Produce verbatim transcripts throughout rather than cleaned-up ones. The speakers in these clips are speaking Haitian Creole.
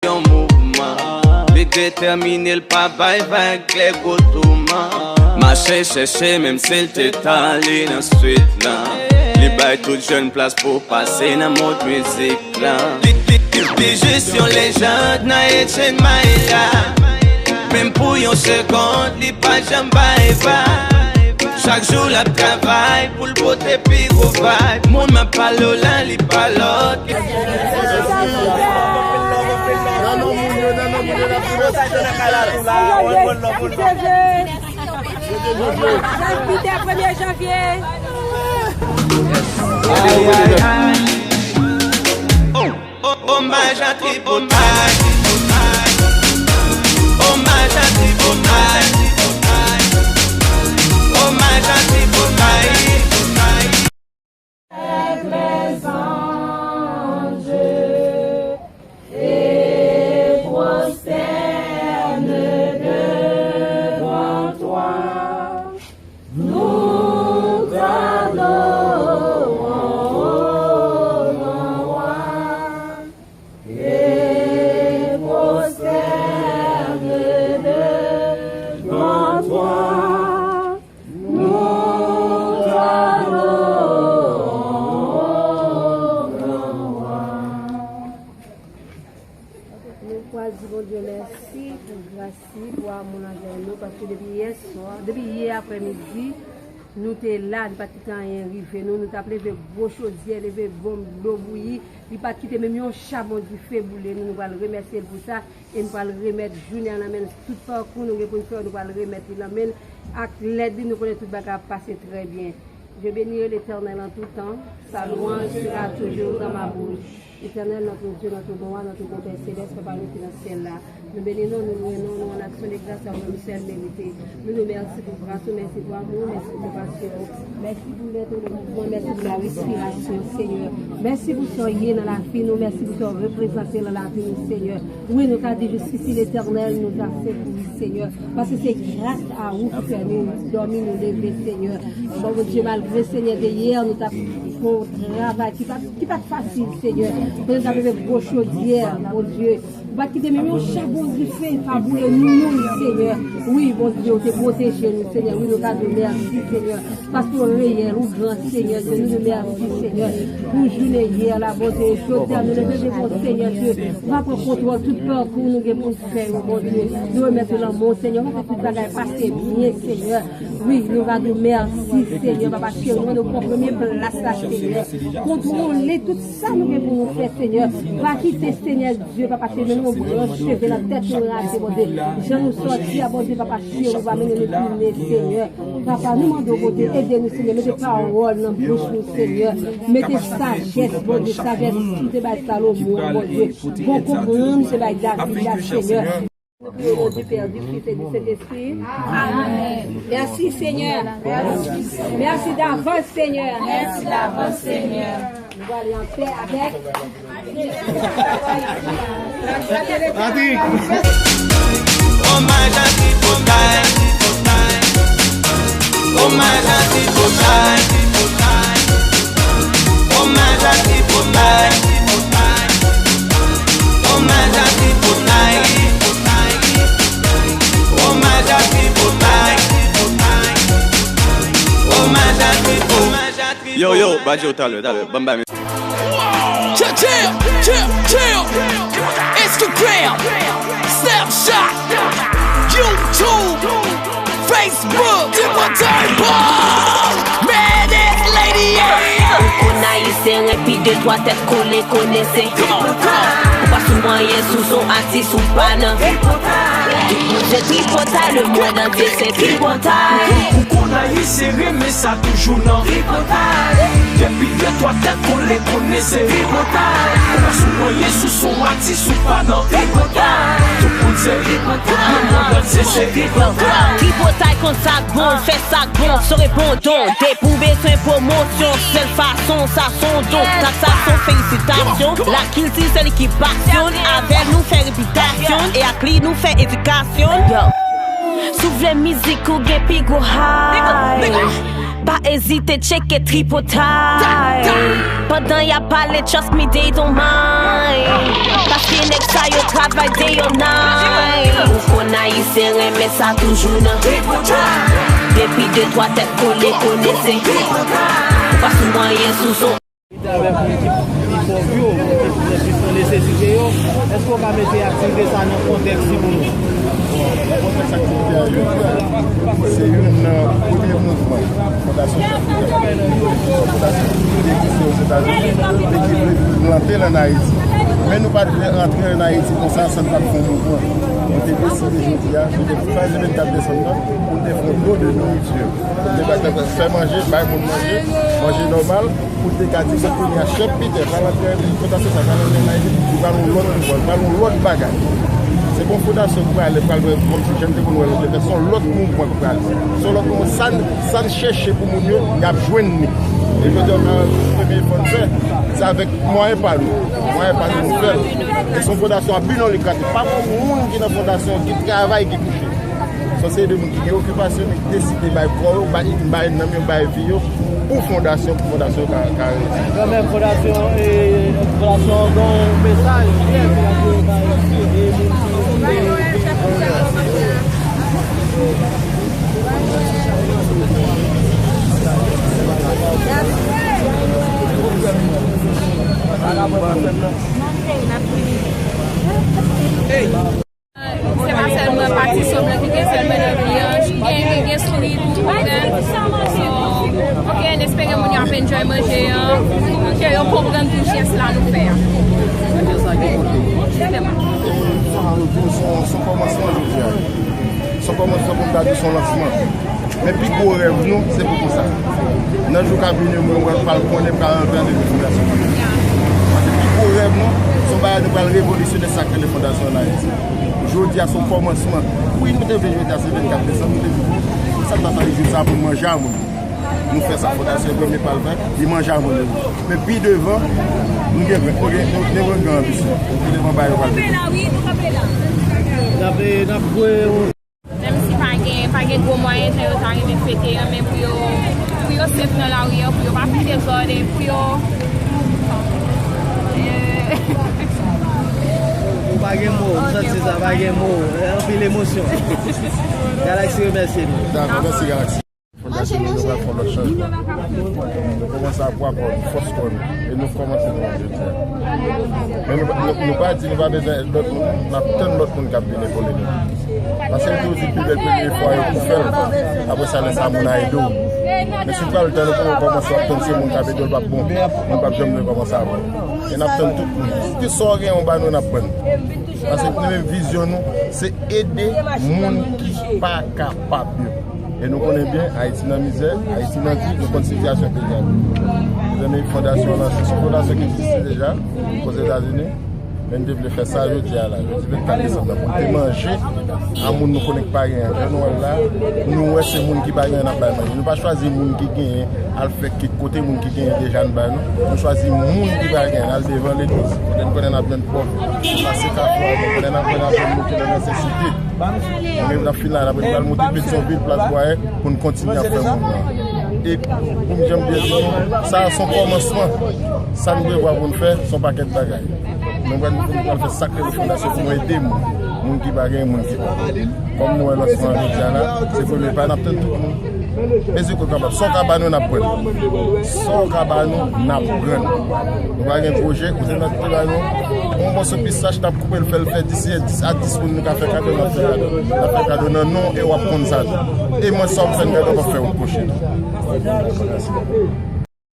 Yon mouvman, li detèmine, l pa bay vag, lè gwo touman. Mache chèche, menm si l te tale nan swit lan. Li bay tout jèn plas pou pase nan mond mizik lan. Li, li, li, li jis yon lejand nan Etienne Maïla. Menm pou yon segond, li pa janm bay vag. Chak jou l ap travay pou l pote pi gwo vag. Moun m ap pale w la, li pa lòt. Nan non moun yo, nan non moun yo, n ap di mèsi. Janvye, premye janvye. Omaj a Tripotay. Omaj a Tripotay. Omaj a Tripotay. Avec les anges et prosternés devant toi, nous t'adorons, ô grand roi, et prosternés devant toi, nous t'adorons, ô grand roi. Nou pral di Bondye mèsi pou gras li, pou amou l anvè nou, paske depi yè swa, depi yè aprèmidi, nou te la, li pa t kite anyen rive nou, nou t ap leve gwo chodyè, leve bonm dlo bouyi, li pa t kite menm yon chabon dife boule nou, nou pral remèsye l pou sa, e nou pral remèt jounen an nan men l, tout pakou nou gen pou n fè, nou pral remèt li nan men l, ak lèd li, nou konnen tout bagay ap pase trè byen. Je bénirai l'Éternel en tout temps, sa louange sera toujours dans ma bouche. Éternel, notre Dieu, notre roi, notre bon Père céleste, Papa nou ki nan syèl la. Nou beni non, nou lwe non, nou an aksyon de gras, sa ou menm sèl merite. Nou di w mèsi pou gras ou, mèsi pou amou, mèsi pou konpasyon ou, mèsi pou lèt ou, le mouvman, mèsi pou la respirasyon, Senyè. Mèsi pou sa w ye nan lavi nou, mèsi pou sa w reprezante nan lavi nou, Senyè. Wi, nou ka di, jusqu'ici, l'Éternel nous a secourus, Senyè. Paske se gras a ou ki fè nou dòmi, nou leve, Senyè. Bon, Bondye, malgre, Senyè, de yè, nou t ap fè yon travay ki pa, ki pa t fasil, Senyè. Kote nou t ap leve gwo chodyè, Bondye. Ou pa t kite menm yon chabon dife pa boule nou, Senyè. Wi, Bondye, ou te pwoteje nou, Senyè. Wi, nou ka di w mèsi, Senyè. Paske w reyèl, ou gran, Senyè Dye, nou di w mèsi, Senyè, pou jounen yè la, Bondye. Jodi a, nou leve devan w, Senyè Dye. Ou va pran kontwòl tout pakou nou gen pou n fè yo, Bondye. Nou remèt ou nan men w, Senyè. Ou va fè tout bagay pase byen, Senyè. Wi, nou va di w mèsi, Senyè, Papa cheri. Nou mande w pran premye plas la, Senyè. Kontwole tout sa nou gen pou nou fè, Senyè. Pa kite, Senyè Dye, Papa cheri, menm yon branch cheve nan tèt nou rate, Bondye. Jan nou sòti a, Bondye, Papa cheri, ou va mennen nou tounen, Senyè. Papa, nou mande w, Bondye, ede nou, Senyè. Mete pawòl nan bouch nou, Senyè. Mete sajès, Bondye, sajès ou te bay Salomon an, Bondye. Bon konprann ou te bay David la, Senyè. Au nom du Père, du Fils et du Saint-Esprit. Amen. Merci, Seigneur. Merci d'avance, Seigneur. Merci d'avance, Seigneur. Nous allons en paix avec. Omaj a Tripotay. Omaj a Tripotay. Omaj a Tripotay. Omaj a Tripotay. Omaj a Tripotay. Omaj a Tripotay. Yo, yo, ba Joe talè, talè. Ban m bay. Chill, chill, chill, chill. Instagram, Snapchat, YouTube, Facebook, Tripotay Pod. Baddest lady, yeah. Ou konn ayisyen, epi de twa tèt kole, konnen se. Ou pa sou mwayen, sou son atis, ou pa nan. Tout moun se Tripotay, le monde entier se Tripotay. Ou konn ayisyen renmen sa toujou nan. Tripotay. Depi de twa tèt kole, konnen se. Tripotay. Ou pa sou mwayen, sou son atis, ou pa nan. Tripotay. Tout moun se. Tripotay. Le monde entier se. Tripotay. Tripotay konn sa k bon, l fè sa k bon, so repondon. Depi w bezwen pwomosyon, sèl fason, sa s on don. Taksasyon, felisitasyon. Lakilti, se li ki pasyon. Avè l, nou fè repitasyon. E ak li, nou fè edikasyon. Yo. Si w vle mizik ou gen pi gwo high. Pa ezite tcheke tripotay. Pandan y ap pale, trust me, they don't mind. Paske nèg sa yo travay day or night. Ou konn Ayisyen renmen sa toujou nan tripotay. Depi de twa tèt kole, konnen se tripotay. Ou pa sou anyen sou zon. Mete avèk yon ekip inikòm yo, mete tout nesesite yo. Èske w ka mete aktivite sa nan kontèks li pou nou? Bon, nan kontèks aktivite a jodi a, se youn nan premye mouvman Fondasyon Chèf Pita, Fondasyon ki egziste Ozetazini e ki vle plante l ann Ayiti. Men nou pa t vle antre ann Ayiti konsa san n pa t fè yon mouvman. Nou te deside jodi a, nou te chwazi vennkat desanm nan, pou n te fè yon don de nouriti. Pou n te bay, fè manje, bay moun manje, manje nòmal. Pou te ka di, se kounye a, Chèf Pita pral antre ann Ayiti, fondasyon sa pral antre ann Ayiti, li pral yon lòt mouvman, li pral yon lòt bagay. Se pa yon fondasyon ki prale, pral kòmsi jan n te konn wè l, te fè, se yon lòt mouvman ki prale. Se yon lòt mouvman, sa n, sa n chèche pou moun yo, y ap jwenn li. E jodi a, premye fò n fè, se avèk mwayen pa nou. Mwayen pa nou, nou fè l. E se yon fondasyon a bi non likratif. Pa gen moun ki nan fondasyon, ki travay, ki kouche. Se yon seri de moun ki gen okipasyon, men ki deside bay kò yo, bay, bay nanm yo, bay vi yo pou fondasyon, pou fondasyon ka, ka reyisi. Kanmenm, fondasyon, e, fondasyon an gen yon mesaj, e, moun ki, e, Hey! Se pa sèlman pati so blan ki gen sèlman nan vi an, gen, gen, gen souri tou, konprann. So, ok, n espere moun yo ap enjoy manje an, ke yo konprann tou jès la nou fè a. Jistèman. Se yon, se yon kòmansman jodi a. Se yon kòmansman pou m ta di se yon lansman. Men pi gwo rèv nou, se pou konsa. Nan jou k ap vini yo, mwen, mwen pral konnen, pral antre an depi fondasyon. Paske pi gwo rèv nou, se yon bagay nou pral revolisyone sa k rele fondasyon ann Ayiti. Jodi a, se yon kòmansman. Wi, nou te vle jodi a, se vennkat desanm, nou te di, sa n ta fè jou sa pou n manje a moun. Nou fè sa, fondasyon premye pa l fè, li manje a moun yo. Men pi devan, nou gen, nou gen, nou gen anbisyon. Pi devan, bagay yo pral devan. N ap, n ap voye yon Menm si pa gen, pa gen gwo mwayen jan yo ta renmen fete an, men pou yo, pou yo safe nan lari an, pou yo pa fè dezòd, e pou yo, eh, Ou pa gen mo, m santi sa, pa gen mo. Anpil emosyon. Galaxy remèsye nou. Dakò, mèsi Galaxy. Fondasyon nou, nou pral fè yon lòt chanjman. Nou kòmanse ak pwa kò nou, fòs kò nou, e nou kòmanse nou jodi a. Men nou, nou, nou pa di nou pa bezwen èd lòt moun, n ap tann lòt moun k ap vin epole nou. Paske m toujou di pi bèl premye fwa yo pou fè l, apre sa lè sa moun a ede w. Men si w pral tann ou poko kòmanse w ap tann se moun k ap ede w, l p ap bon, moun p ap janm vle kòmanse avè w. E n ap tann tout moun. Kisa w gen yon ba nou n ap pran. Paske nou menm vizyon nou, se ede moun ki pa kapab yo. E nou konnen byen, Ayiti nan mizè, Ayiti nan kri, nou konn sitiyasyon peyi a. Mezanmi, fondasyon an lanse, se yon fondasyon ki egziste deja, Ozetazini, men n te vle fè sa jodi a la, jodi vennkat desanm nan, pou n te manje a moun nou konnen ki pa genyen. Jan nou wè l la, nou wè se moun ki pa genyen n ap bay manje. Nou pa chwazi moun ki genyen, al fè kèk kote moun ki genyen deja n ba nou. Nou chwazi moun ki pa genyen, n al devan legliz. Kote n konnen n ap jwenn pòv, pase Kafou a, kote n ap jwenn, n ap jwenn moun ki nan nesesite. Nou menm n ap fin la, n ap pral monte Petyonvil, Plas Bwayè, pou n kontinye ap fè mouvman. E pou m janm byen di nou, sa a se yon kòmansman. Sa n prevwa pou n fè, se yon pakèt bagay. Nou pral, nou pral fè sa k rele fondasyon pou nou ede moun. Moun ki pa gen, moun ki pa. Kòm nou wè lansman an jodi a la, se premye pa, n ap tann tout moun. Mezi ke w kapab, sa w ka ba nou, n ap pran. Sa w ka ba nou, n ap pran. Nou pa gen pwojè, ou te mèt te ba nou yon moso pistach, n ap koupe l, fè l fè dis, dis a dis moun nou ka fè kado, n ap fè kado. N ap fè kado nan non, e w ap konn sa tou. E mwen, sa w ap fè n kado, m ap fè yon pwochen.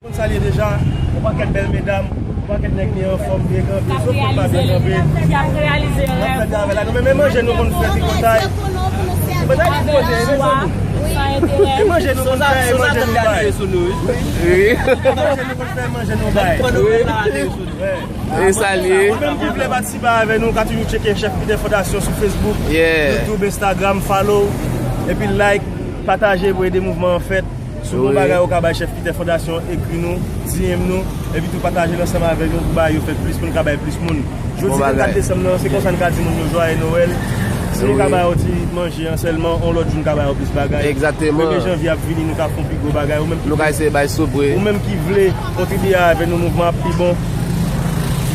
Konn sa l ye deja, yon pakèt bèl medam, yon pakèt nèg ki anfòm, byen kanpe, zòt konn pa byen kanpe. N ap fè travay la. Nou menm, e manje nou konn fè tripotay. E manje nou konn fè, e manje nou bay. E manje nou konn fè, e manje nou bay. E sa l ye. Ou menm ki vle patisipe avè nou, ka toujou tcheke Chèf Pita Fondasyon sou Facebook, YouTube, Instagram, follow, epi like, pataje pou ede mouvman an fèt. Si w gen yon bagay ou ka bay Chèf Pita Fondasyon, ekri nou, D M nou, epi tou pataje l ansanm avèk nou pou bagay yo fè plis moun ka bay plis moun. Jodi vennkat desanm nan, se konsa n ka di moun yo jwaye Nwèl. Nou ka ba yo ti manje an sèlman, yon lòt jou nou ka ba yo plis bagay. Egzakteman. Premye janvye ap vini, nou ka fè yon pi gwo bagay. Ou menm ki Nou ka eseye bay soupre. Ou menm ki vle kontribye avè nou, mouvman ap pi bon.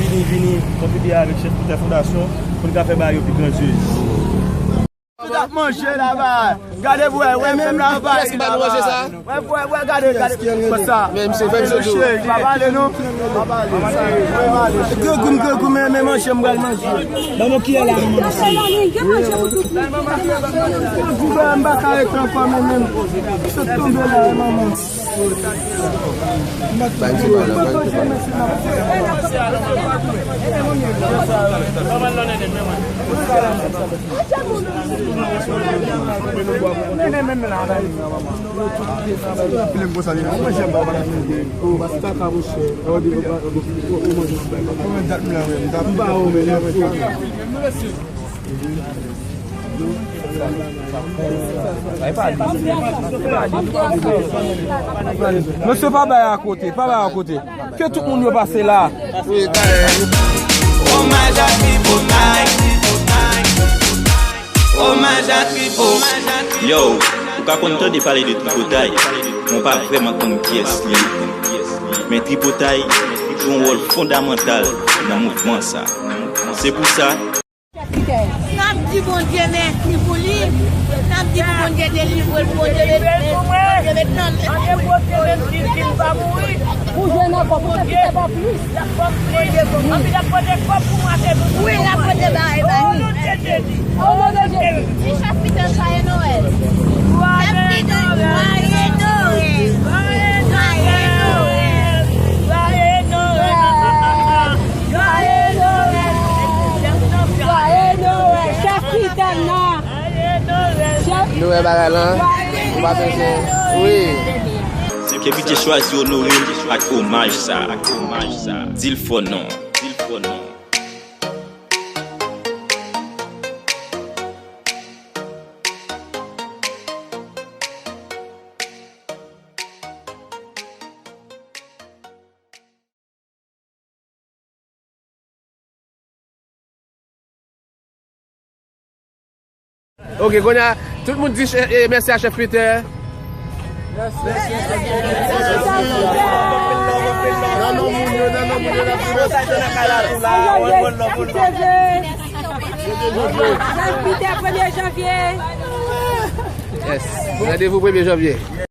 Vini, vini, kontribye avèk Chèf Pitè Fondasyon pou n ka fè bagay yo pi grandyez. Tout ap manje laba. Gade pou wè, wè menm laba. Kiyès ki ba nou manje sa? Wè, wè, wè, gade, gade. Fè sa. Men misye, fè misye tou. Pa pale non. Pa pale. Grangou m, grangou m, men manje m pral manje. Ban mwen kiyè la, manman, mesi. Grangou m pa ka ret ankò, men menm. Sot tonbe la, manman. Bay ti bal la, bay ti bal la. Mesye, pa bay akote, pa bay akote. Ke tout moun yo pase la. Omaj a Tripotay. Omaj a Tripotay. Yo, ou ka konn tande pale de tripotay, men w pa vrèman konn kiyès li ye. Men tripotay jwe yon wòl fondamantal nan mouvman sa. Se pou sa, N ap di Bondye mèsi pou li. N ap di pou Bondye delivre l, pou Bondye met, Bondye met nan men. Pou jwenn ankò, pou fè plis. Wi, l ap pote kòb pou m achte pou nou. Wi, l ap pote bagay ba nou. O non de Jezi. Di Chèf Pitè, Jwaye Nwèl. Chèf Pitè, Jwaye Nwèl. Jwaye Nwèl. Jwaye Nwèl. Jwaye Nwèl. Chèf Pitè nan. Chèf. Nou wè bagay lan. Ou pa bezwen. Wi. Ke Bondye chwazi onore l ak omaj sa. Di l fò non. Di l fò non. Ok, kounye a, tout moun di chè- eh, mèsi a Chèf Pitè. Nan non moun yo, nan non moun yo, n ap di mèsi. Chèf Pitè, premye janvye. Yes. Randevou premye janvye.